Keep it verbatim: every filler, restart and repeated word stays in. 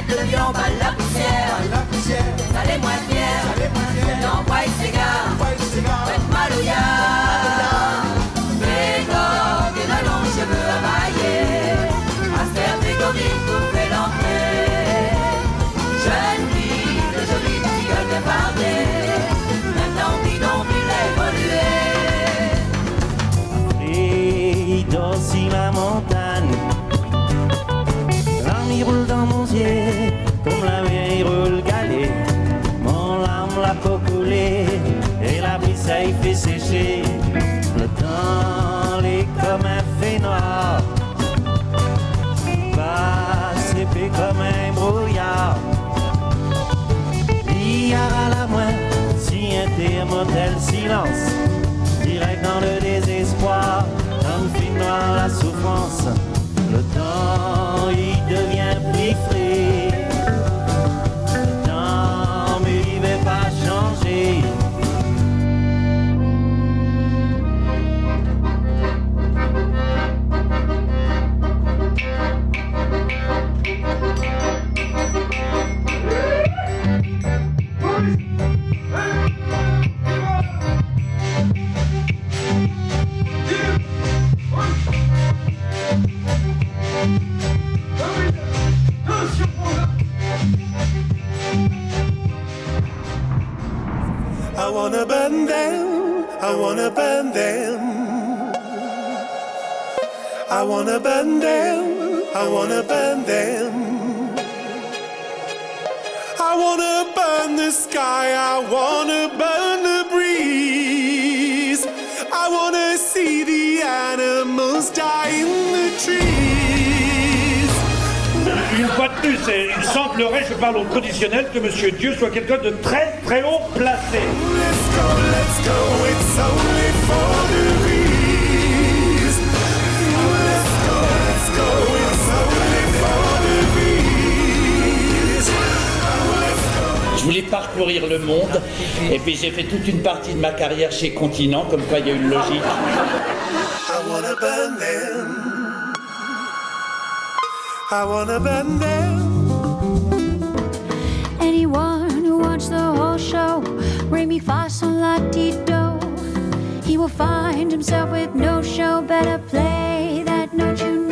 Devion bal la pousièr, bal la pousièr, sa lé moin fièr, sa lé moin fièr, non, pa séga, pa séga, fèt maloya. Mé kan il a lon shové amayé, astèr Grégory pou fé lantré. Jeune fille de jolie petite gueule de parler, même dans bidonville évolué. Apré, i dor si la montagn. Larm i roul dan mon zié, konm la mèr i roul galé. Mon larm la po koulé, é la bri sa i fé séché. Lo tan lé konm in fénoir, pas épé konm in brouyar. Li aral amoin si in tèrmotèl silans, dirèk dan lo dézéspoir, dan lo finoir la soufrans. Lo tan i devien pli fré. Lo tan, mé li vé pa shanjé. I wanna burn them, I wanna burn them. I wanna burn them, I wanna burn them. I wanna burn the sky, I wanna burn the breeze. I wanna see the animals die in the trees. Une fois de plus, et il semblerait, je parle au conditionnel, que Monsieur Dieu soit quelqu'un de très, très haut placé. Let's go, let's go, it's only for the breeze. Let's go, let's go, it's only for the breeze. Let's go. Je voulais parcourir le monde, et puis j'ai fait toute une partie de ma carrière chez Continent, comme quoi il y a une logique. I wanna burn them. I wanna burn them. Anyone who watched the whole show, Ré, Mi, Fa, Sol, La, Ti, Do, he will find himself with no show. Better play that note you